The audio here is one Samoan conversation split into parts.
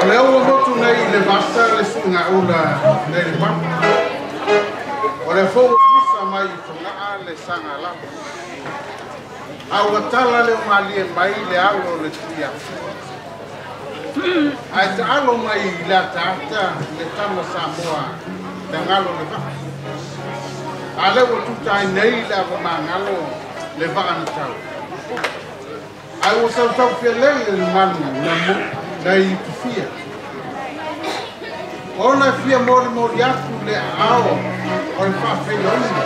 O lea ua motu nei i le vasa le suigaula nei le papa. O le foi ua musa mai i Fogaa le sagalava. A ua tala le malie mai le alo o le Tuiafu. Ae taalo mai i le ataata le tama Samoa le galo le vaa. A lea ua tuta ai nei le avamagalo le vaa na tau. Ae ua sausau fialele le manu na i tufia. Ona fia molimoli atu le aao o le faafeiloaiga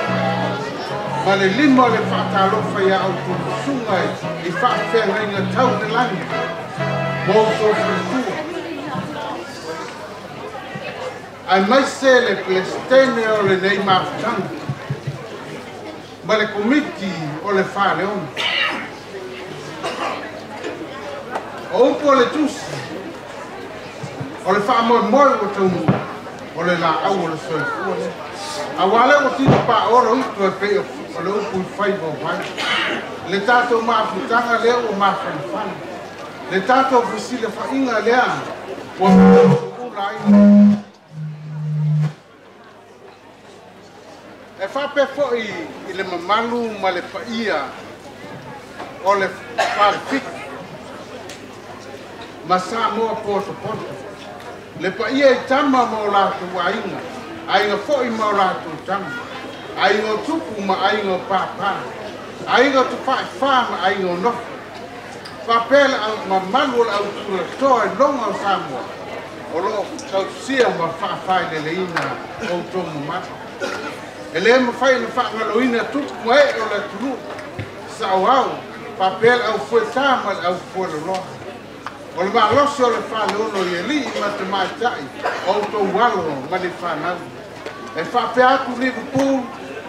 ma le lima o le faatalofa ia outou susuga i faafeagaiga tau le lagi mo outou faletua. Aemaise le Peresetene o lenei mafutaga ma le Komiti o le Faleono. O upu o le tusi, o le faamoemoe ua taunuu, o le laau o le soifua lea. Auā lea ua tino paolo utu e pei o le upu i faiva o vai. Le tatou mafutaga lea ua mafanafana. Le tatou fesilafaiga lea ua ula ai. E faapea foi i le mamalu ma le paia o le Falefitu ma Samoa potopoto. Le paia i tama ma o latou aiga, aiga foi ma o latou tama, aiga o tupu ma aiga o pāpā, aiga o tafaifā ma aiga o nofo. Faapea le mamalu o le autulatoa i loga o Samoa, o loo tausia ma faafaileleina outou mamalu. E le mafai ona faagaloina tupu ma ee o le atunuu, saoao, faapea le aufuetā ma le aufueloloa. O le malosi o le Faleono i alii ma tamaitai o outou alo ma le fanau. E faapea atu Liverpool,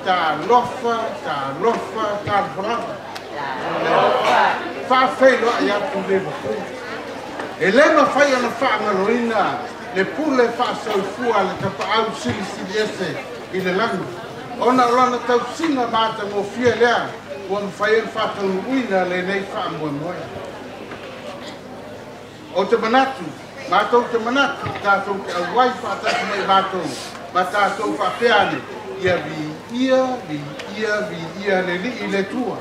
talofa, talofa, talofa lava. Faafeiloai atu Liverpool. E le mafai ona faagaloina le pule faasoifua a le tapaau silisili ese i le lagi. Ona o lana tausiga matagofie lea ua mafai ona faataunuuina lenei faamoemoe. O te manatu, matou te manatu, tatou te auai faatasi mai matou, ma tatou faapea ane, ia viia, viia, viia le Alii le Atua.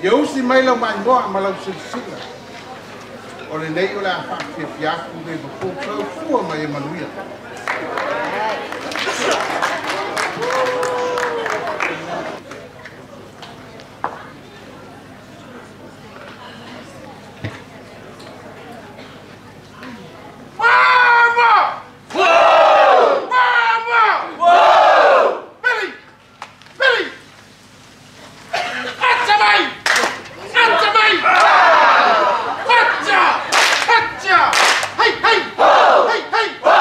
Ia usi mai lau maimoa ma lau silasila. O lenei o le a faafiafia atu Liverpool, soifua ma ia manuia. Mama! Whoa! Mama! Whoa! Billy! Billy! Acha mai! Acha mai! Acha! Acha! Hey, hey! Ho! Hey, hey! Ho!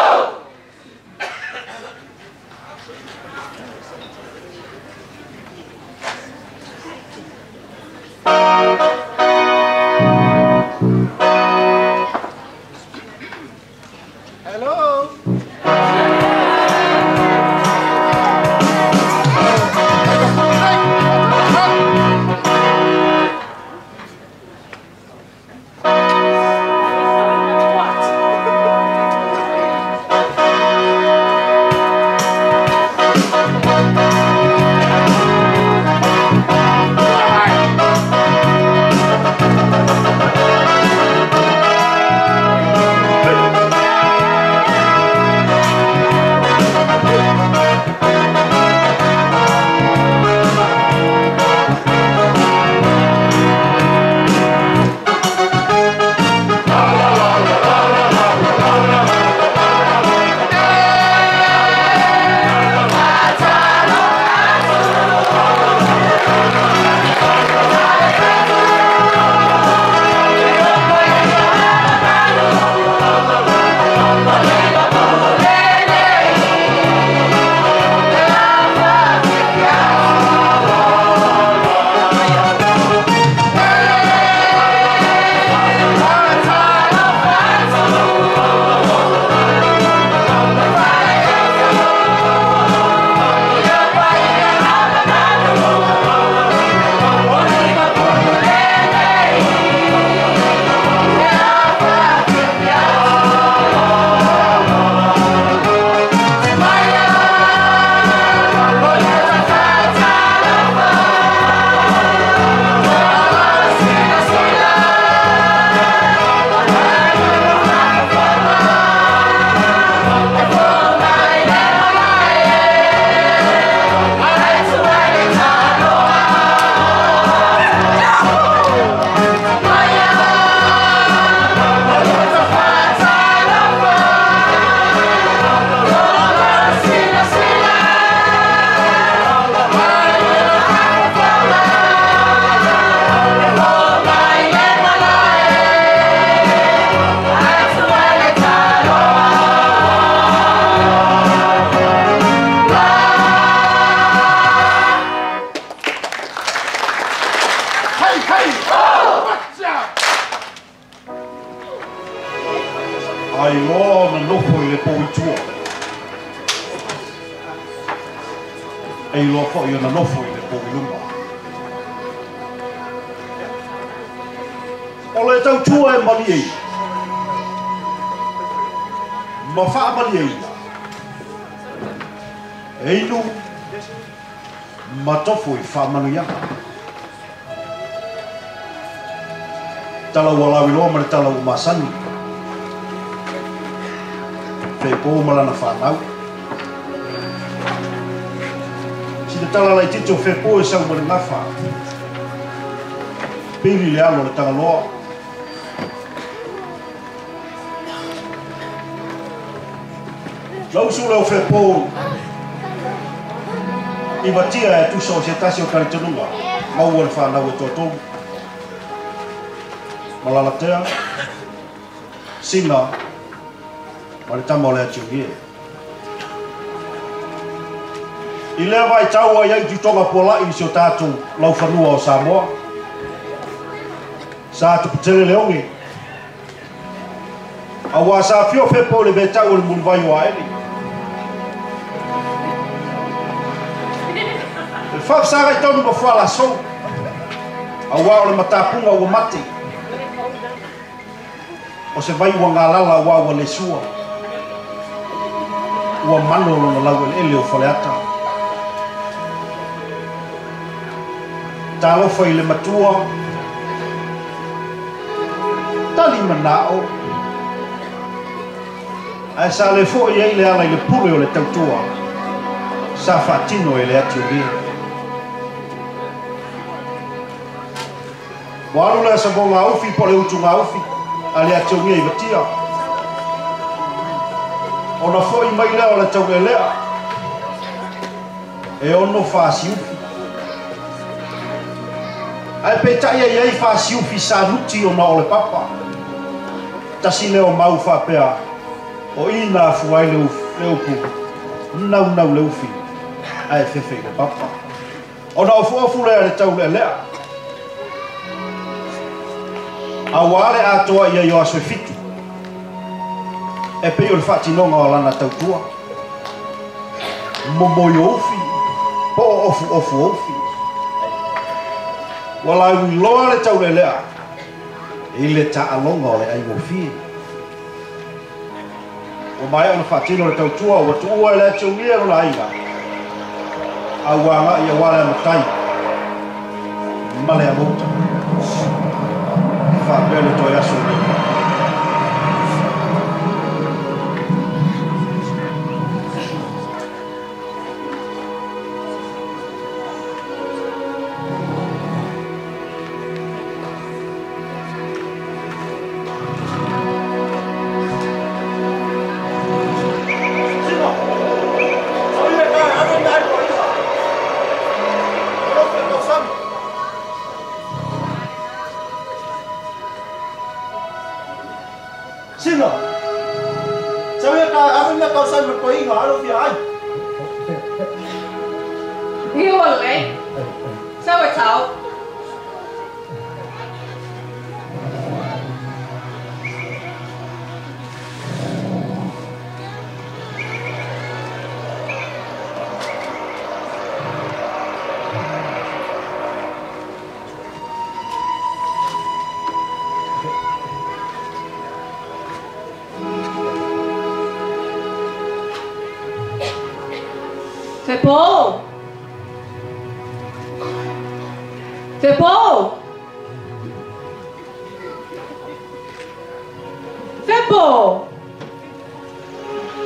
Ai loa ona nofo i le pou i tua. E iloa foi ona nofo i le pou i luma. O le tautua e malie ia, ma faamalie ia, e inu ma tofo i faamanuiaga. Tala ua lauiloa ma le tala ua masani. Fepo ma lana whanau. Sina tala lai titi o fepo e sau ma le gafa. Pili le alo le Tagaloa. Lausu leo fepo i vatia e tusa o se tasi o kalitonuga. Maua le whanau e toatolu. Malalatea, Sina, ma le tama o le atiugie. I lea vai taua i ai tutoga pualai i si o tātou laufanua o Samoa. Sa tuputele leongi. A ua sa fio fepo le vetau o le mulivai o aeli. Le whawsaga i taunu mafua la sou. A ua o le matapunga ua mate. O se vai ua ngā lala ua ua le sua. Ua mano lona lau ele o faleata. Talofa i le matua. Tali manao. Ae sa le foi ai le ala i le pule o le tautua. Sa whaatino e le ati o lia. Ua alu lea sa mo ngā ufi po le utu ngā ufi. A le ati o lia i vatia. Ona foi mai lea o le taulelea. E ono whaasiufi. Ae peitai ai ai whaasiufi sa nuti ona o le papa. Tasi leo mau whapea. O ina afu ai le upu. Nau nau le ufi. Ae fefe i le papa. Ona ofu ofu lea le taulelea. A ua ale atoa ia i o aso e fitu. E pei o le whaatinonga o lana tautua. Momoi o ufi. Po o ofu ofu o ufi. Ua lai uiloa le taulelea. I le taaloga o le aigofie. Ua maea ona whaatino le tautua. Ua tuua e le atiugia lona aiga. A ua anga ia wale a matai. Ma le amouta. Whaapea le toi aso le. Sina. Sabi ka ave me kausa me toinga alo fia ai. Hiu le. Sao chao. Fepo! Fepo! Fepo!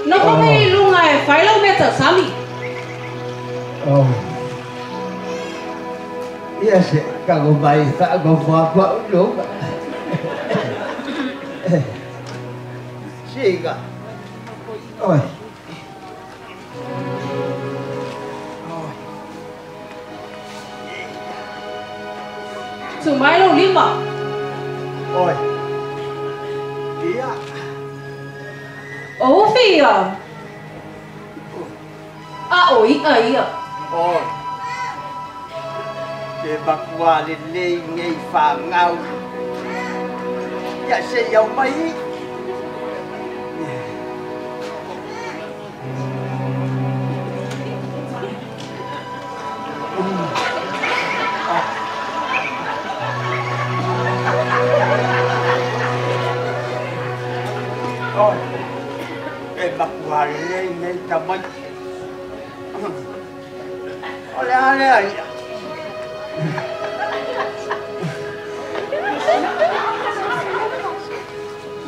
No come i lunga e fai la meta sami. Oh. Yes, kago mai kago fa fa lu. Siga. Oi. Từ mai lâu lima. Ôi. Kia. Ô phi à. À ôi ấy à. Ôi. Ke bakwa le le ngei fa ngau. Ya se yau mai. Oi. E makualelei nei tamaiti. O le a lea ia.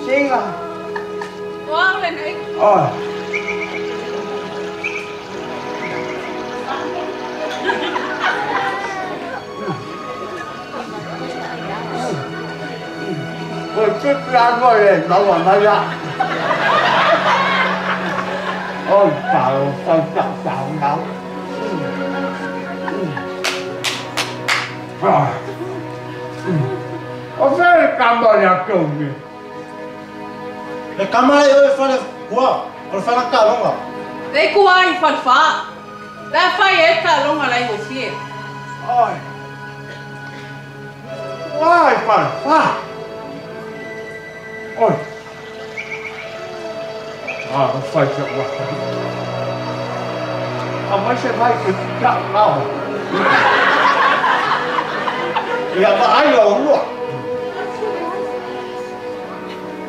Singa. Wow, lenei. Oi. Oi, te piano le maua mai a. Oi, tao, tao, tao, tao, tao. O fea le kama le atogi. Le kama le oe fale kua, o le fale kalonga. Le kua i fale fa. La fai e kalonga lai o fie. Oi. Kua i fale fa. Oi. Ah, o fai se waka. A mai se mai ke ka lao. Ia ma ai o lua.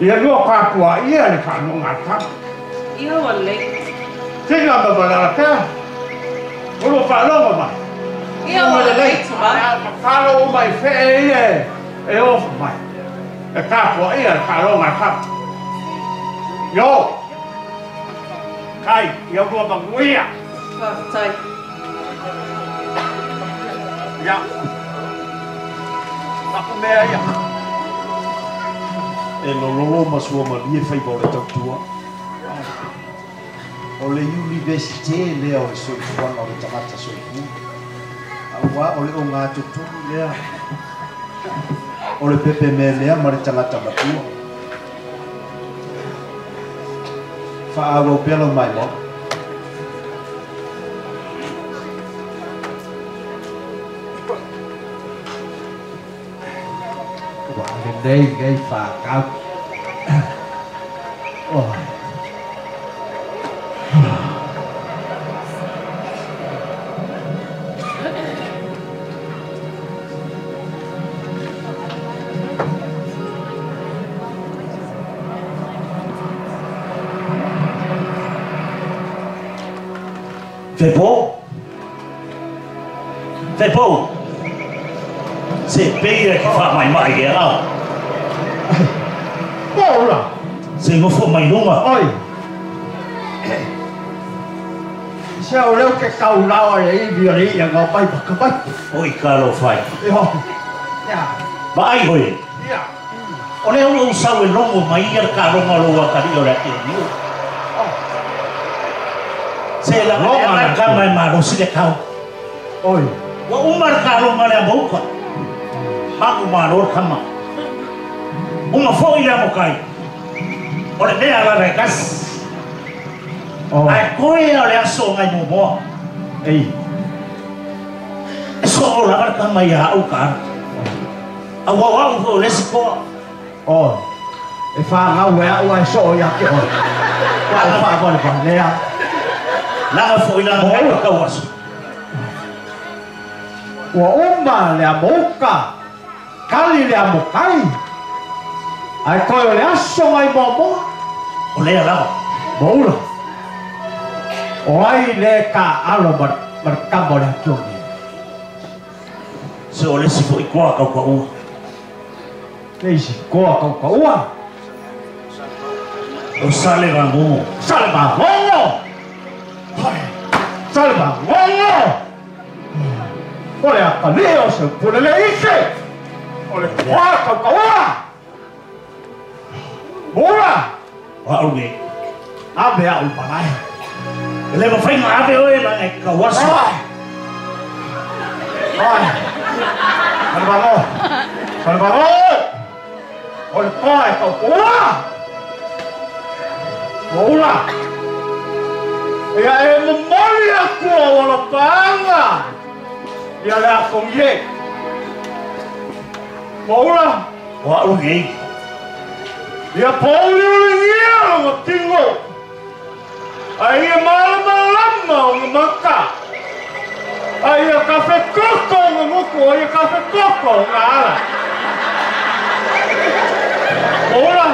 Ia lua papua ia le whanonga tama. Ia wa le. Tinga ma balala ka. O lua whanonga mai. Ia wa le tuma. Whalo o mai whee ia e ofa mai. E kapua ia le whanonga tama. Yo. Kai, ia lua manguia. Whaatai. Ia. Aku mea ia. E lololo masua malie faiva o le tautua. O le universite lea o le soifuaga o le tagata soifua. Auā o le ogatotonu lea. O le pepe mea lea ma le tagata matua. Faaauau pea lau maimoa. Ua lenei nei whakau. Oi. Fepo? Fepo? Se peia ki wha mai mai e au. Paula! Se ngofo mai lunga. Oi! Se o leo ke kaulawa le iwi o le ia ngā pai paka mai. Oi ka lo whai. Iho. Ia. Ma ai hoi. Ia. O leo au sau e longo mai ia ka ronga loa kari o le ake niu. Se la longa ka mai malosi le kau. Oi. Wa umar ka ronga le mauka. Maku malo kama. Uma foi le mokai. O le mea la rekas. Ai koe o le aso ngai momoa. Ei. E so o la kama ia au ka. Au au au o le sikoa. Oh. E whangau e au ai so ia ke oi. Wa o wha wha lea. Langa foi langa ngai kau aso. Ua uma le amoka. Kali le amokai. Ai koe o le aso ngai momoa. O lea lava. Moula. O ai le ka alo mar kamo le akiogi. Se o le si foi koa kau kaua. Le isi koa kau kaua. O sale vangongo. Sale vangongo! Sale vangongo! O le akaleo se pule le ise! O le koa kau kaua! Moula! O au nei. Ave au palai. E le mawhainga ave oe la e kawaso. Oi! Oi! Sale vangongo! Sale vangongo! O le koa e kau kaua! Moula! Ia e momoli aku o alopanga! Ia le akongi e! Moula! O au nei. Ia pauli ulingia longa tingo! Ai ia malamalama o nga maka! Ai ia kafe koko o nga muku! Ai ia kafe koko o nga ala! Moula!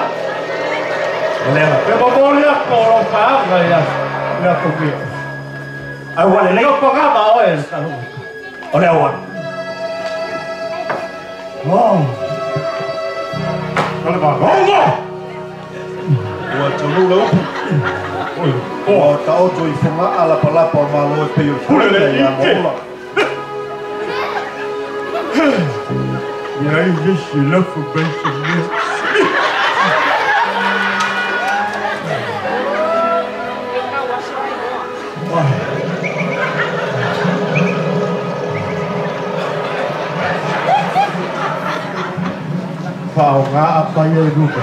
O le E momoli atu o lou faaga ia le atogia. Ai ua lelei. O pagama oe le kaloga. O le auala. Oh. O le malogo. Ua taunuu le upu. Ua taoto i foga'a lapalapa o malo e pei o le Pule le faleina ia ike. Maola. Ia i isi lafu mai se mea. Faaaogā apai e luma.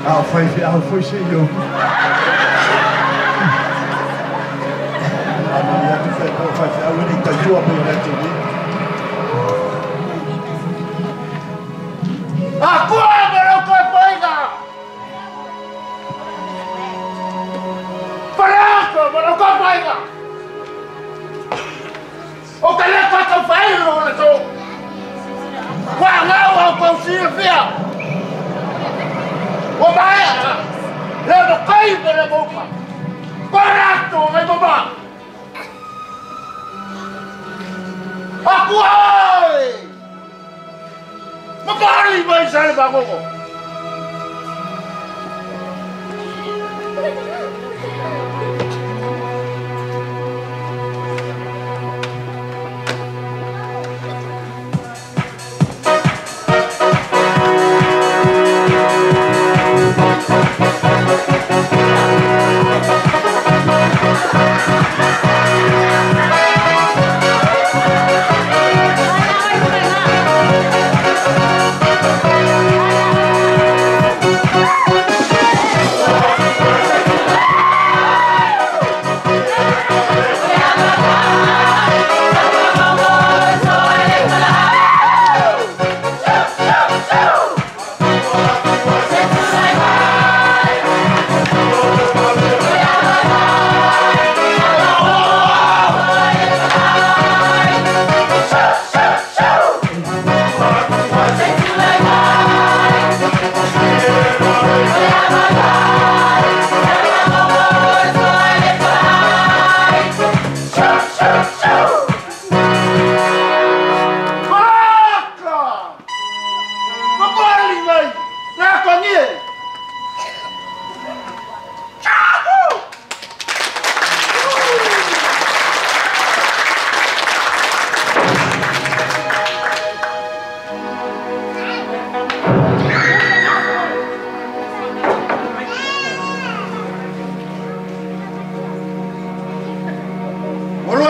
A o faifeau foi seʻi ou. Amali atu faipea o faifeau e leʻi taitua pei o le atiuli. Akua ma lau tapuaiga! Faleata ma lau tapuaiga! O te le faataufailo o le aso! Ua agau au tou silafia! Ua maea le amokai ma le amouka! Koe atu o ngai mama! Akua oe! Mamali mai sa le magogo!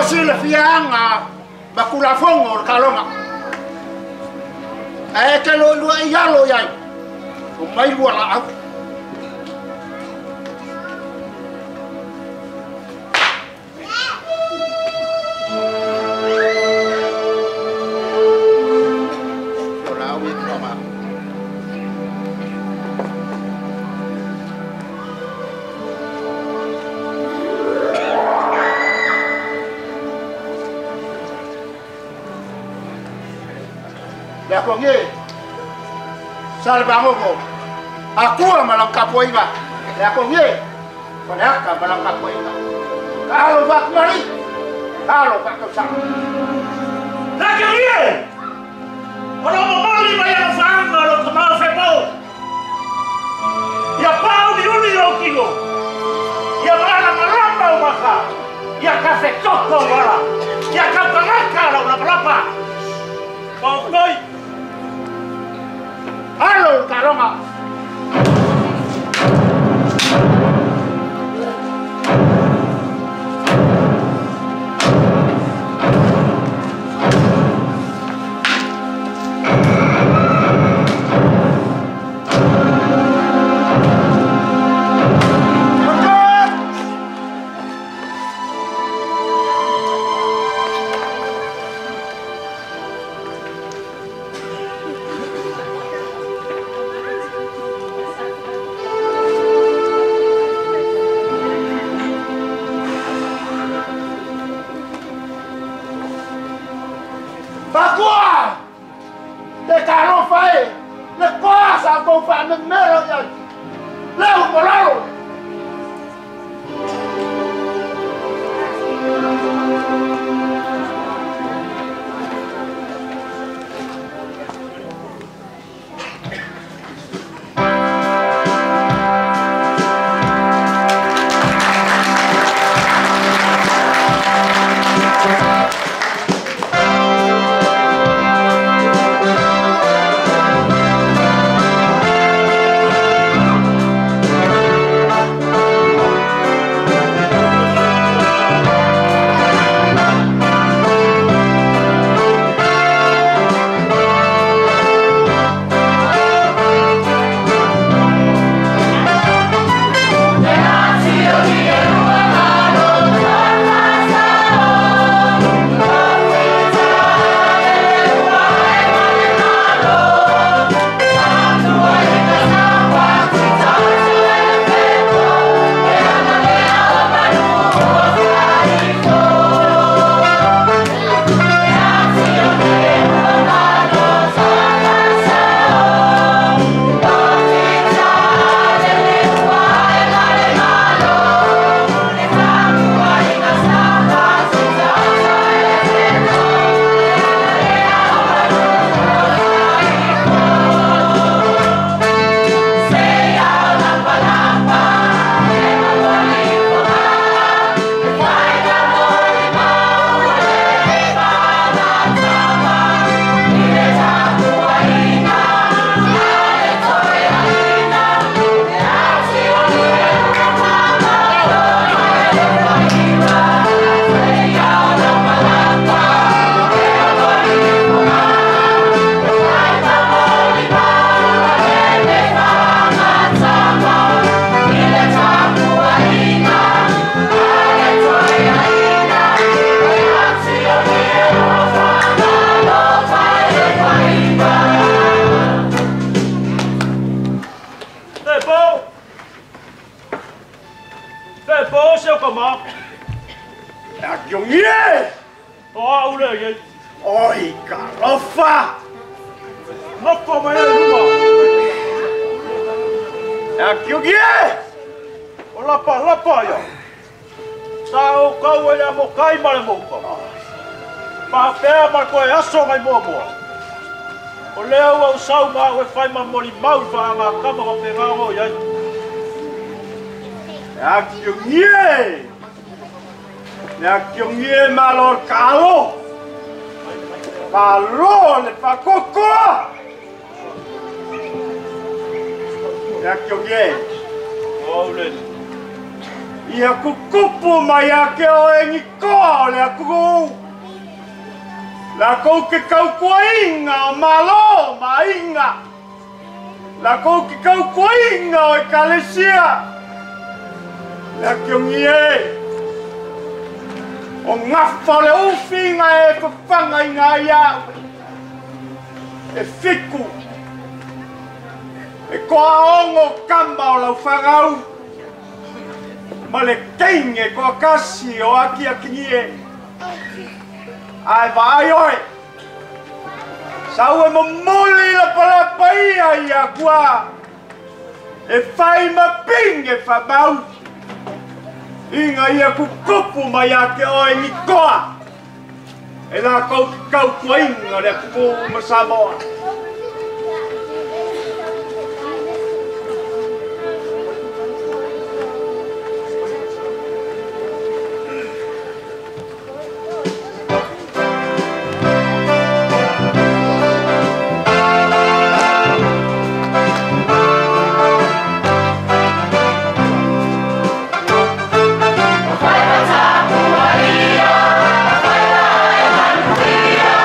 Silafia makulafogo o le kaloga. Ae ke loilua i alo iai, o mai lua laau. O laau ia tuama. Le akongi, salbangogo, akua malang kapoiga. Le akongi, palaka malang kapoiga. Kalo bak mari, kalo bak kausa. Laki e! O lo momoli mai ana whaanga lo ka mau whepau. Ia pau ni uli o kino. Ia mara marama o maka. Ia kafe koko wala. Ia kaukaraka lau lapalapa. Paukoi! Alo kaloga! Bakua! Te kalofa e! Le koa sa tatou faamemelo i ai. Leu ma lalo. O lea ua usau ma au e fai ma moli mau i whaangakama wa pengago i ai. E a kiongie! E a kiongie malo kalo! Malo le whakokoa! E a kiongie! O le. Ia kukupu mai a ke o e ngikoa o le akuku! La kou ke kaukuainga o malo mainga. La kou ke kaukuainga o ekalesia. La kiongi e. O ngafa o le ufinga e whawhanga i ngā iau. E fiku. E koa ongo kama o lau whangau. Ma le keinge koa kasi o aki akingi e. Ai vai oi. Sau e momoli la palapa ia ia kua. E fai ma pinge fa mau. Inga ia kukupu mai a ke oe ni koa. E la kau kau kua inga le kuku ma Samoa. Yeah.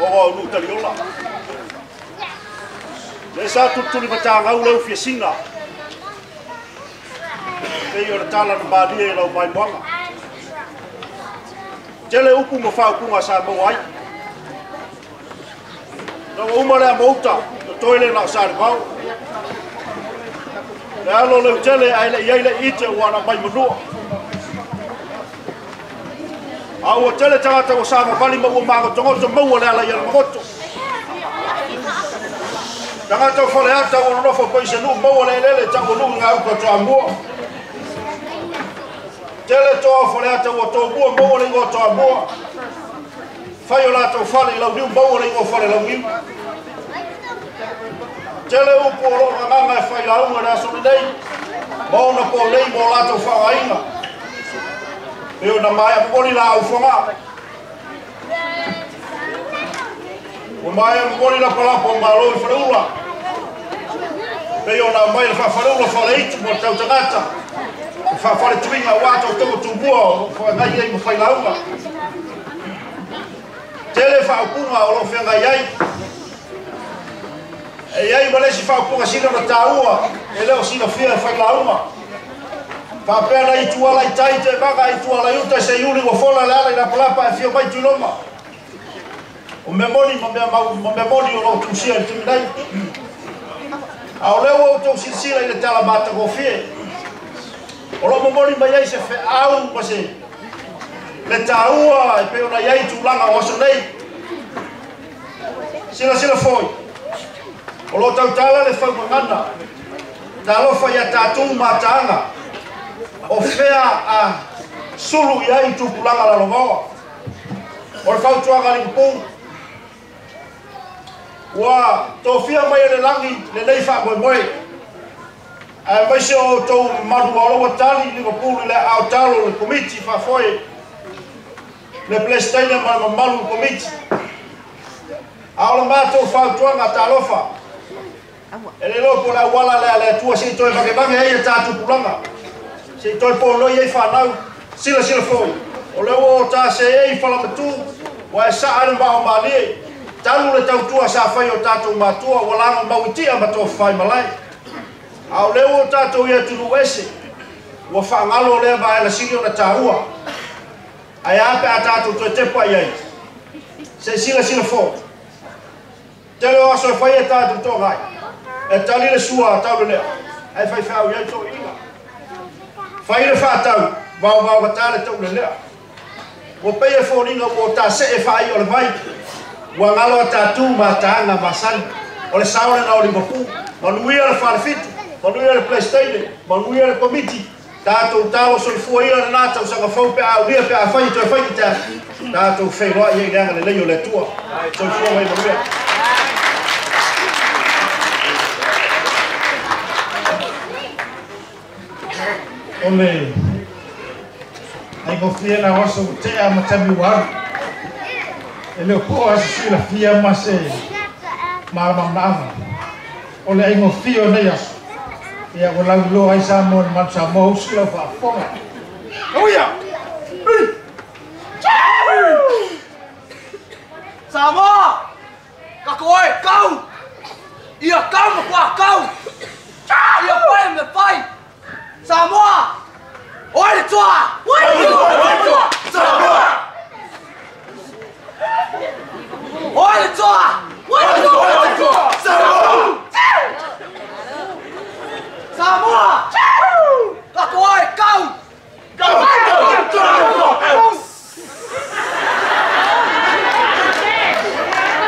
o nu taliola. Le sa tutuli matangau le ufiasina. Pei o le tala na malie lau mai moanga. Tele upu ma whaupunga sa maua ai. Na uma lea mouta, na toi le na sa le vau. Le alo le utele ai le iai le ite ua na mai manua. A ua tele tangata ua sa mawali ma ua mangotongoto maua le ala i ala magoto. Tangata o fale ata ua nonofo po i se nuu maua le elele tau nuu ngā uka toa mua. Tele toa o fale ata ua tō mua maua le ingoa toa mua. Whai o lātou fale i lau niu maua le ingoa fale lau niu. Tele upu o loo nganganga e whai launga le aso nei. Maona po nei mo lātou whaangainga. Peo na mai a momoli la au whanga. O mai a momoli la palapo o malo i whaleula. Peo na mai le whawhaleula whale itu mo tau tangata. Whawhale tuinga o ātou tongo tūmua o whangai ei mo whai launga. Tele whaupunga o lo whangai ai. E ai malesi whaupunga sina na tāua e leo sina fia e whai launga. Whapea na i tuala i tai te maka i tuala i uta se iuli ua fola le ala i lapalapa e fia mai tuiloma. O memoni ma mea mau, ma memoni o lo tusia i tumi nei. A o leo o tau silasila i le tala matagofie. O lo momoli mai ai se feau ma se le tāua e pei ona iai tulaga o aso nei. Silasila foi. O lo tautala le faumagana. Talofa ia tātou mataga. O fea a sulu i ai tupulaga lalovaoa. O le fautuaga Liverpool. Ua tofia mai e le lagi lenei faamoemoe. Ae maise o outou mamalu o aloua tali Liverpool i le aotalo le komiti faafoe. Le Palestine ma le mamalu le komiti. A o le matou fautuaga talofa. E le lopo le auala lea le Atua sei toe vagevaga ai e tātupulaga. Sei toe ponoi ai whanau, sila sila foi. O le ua o tā se ei whalamatū, wa e saa le maho malie. Talu le tautua sa whai o tātou mātua, wa lano mauitia ma tō whai malai. A o le ua o tātou ia tunu ese, ua whaangalo lea vaela sili o na tāua. Ai ape a tātou toe tepa i ai. Se sila sila foi. Tele o aso e whai e tātou tō gai. E tali le sua a tau le lea. Ai whai whau i ai tō inga. Whai le whātau, vau vau ka le tau le lea. Ua pei e fōninga ua o tā se e whai o le vai. Ua ngalo a tātū mā tānga masani. O le saole na o Liverpool. Manuia le whalefitu, manuia le Palestine, manuia le komiti. Tātou talo soifua ia le nā tausaga fau pe a ulia pe a whai toe whai ki te atu. Tātou whairoa ia i leanga le lei o le Atua. Soifua mai manuia. O le aigofie na oso o tea ma tami waru. E leo po asa sila fia ma se malamamnaama. O le aigofie o nei aso. Ia o lau loa ai sa mo le manu sa mo usi lau faafofoga. Auia! Samoa! Kako oe, kau! Ia kau ma kua kau! Ia pai me pai! Samoa! Oe le toa! Oe le toa! Samoa! Oe le toa! Oe le toa! Samoa! Samoa! Kako oe, kau! Kau! Kau! Kau!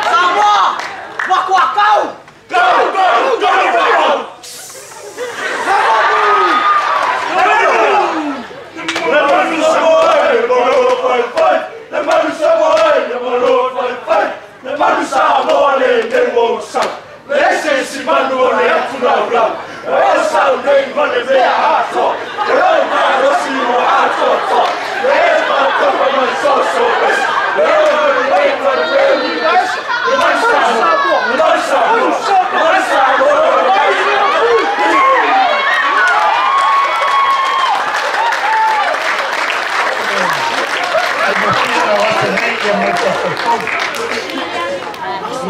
Samoa! Wakua kau! Kau! Kau! Kau! Kau!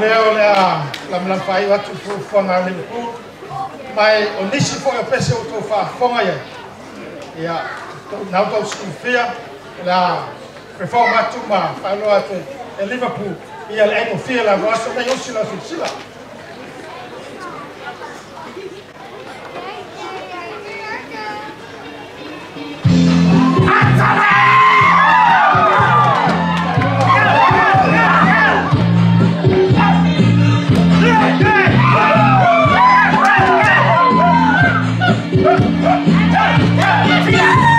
Lea o le a lamalama atu fuafuaga a Liverpool mai o nisi foi o pese o tou faafofoga iai ia na outou silafia o le a perform atu ma faailoa atu e Liverpool ia le aigofie lava aso nei osi la silasila. Yeah.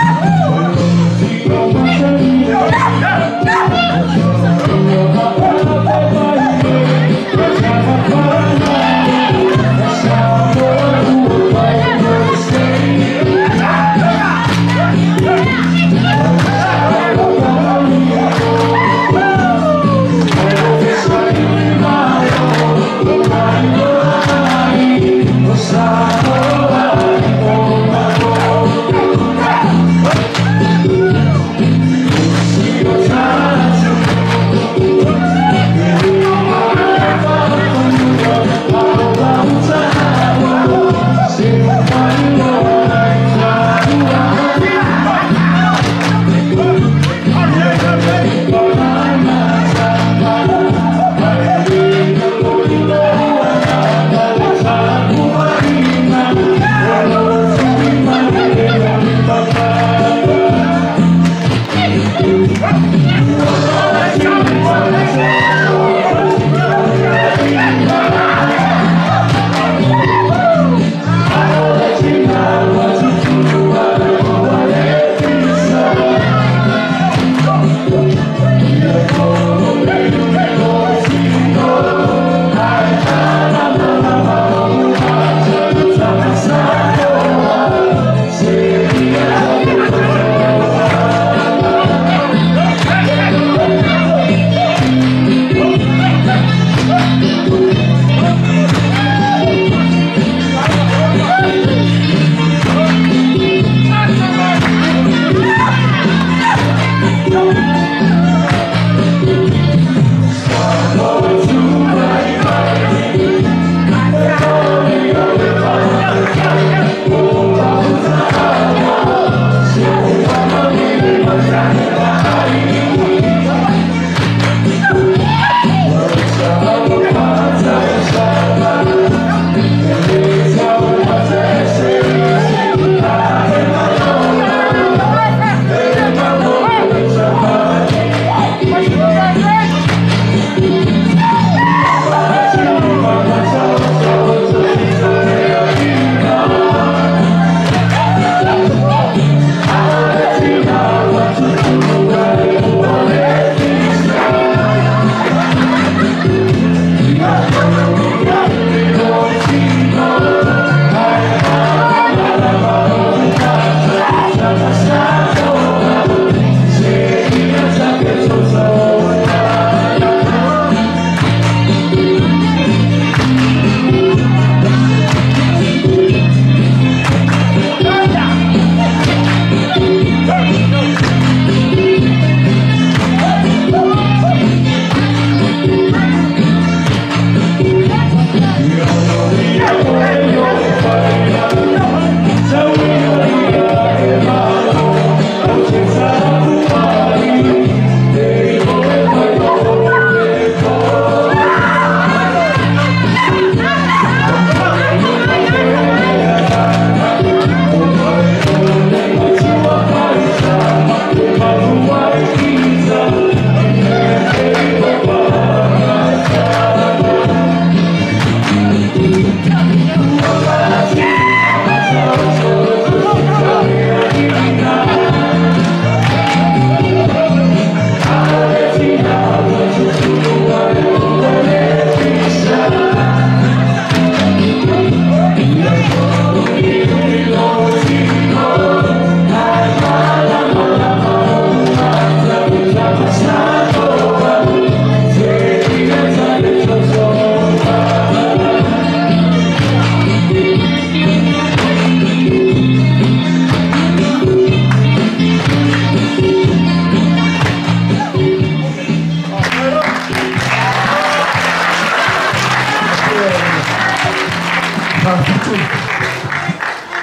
Falefitu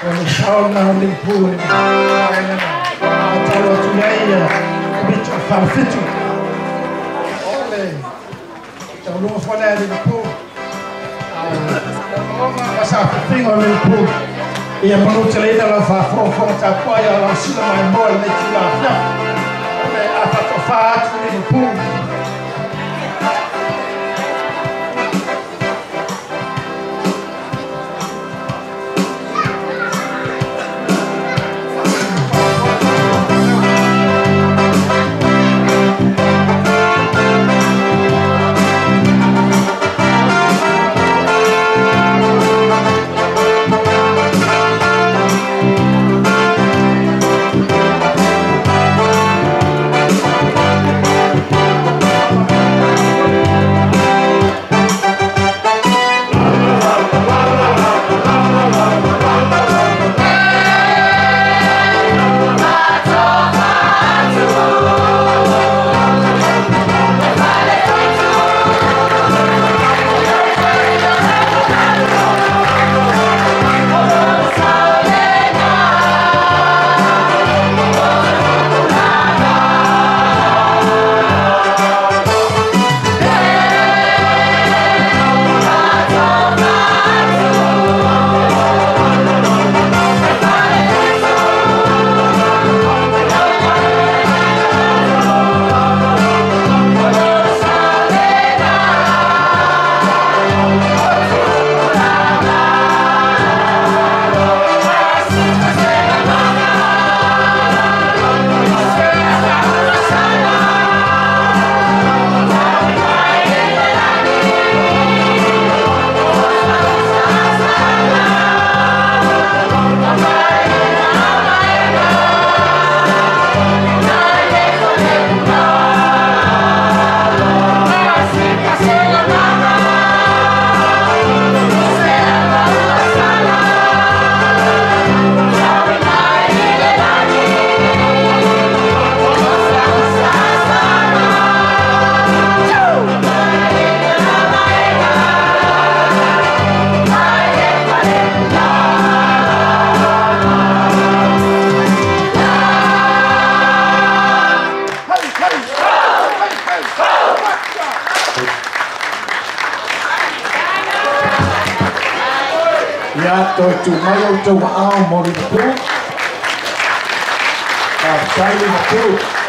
o le sao na o Liverpool e talo atu i ai Komiti o Falefitu o le taualuga foi lea a Liverpool ona ma safifiga o Liverpool ia manuteleina lau faafogafoga tapuai a lau sila maimoa i lenei itula afiafi o le a faatofā atu Liverpool. Ia toe tu mai au tau ao mo Liverpool. Faafetai Liverpool.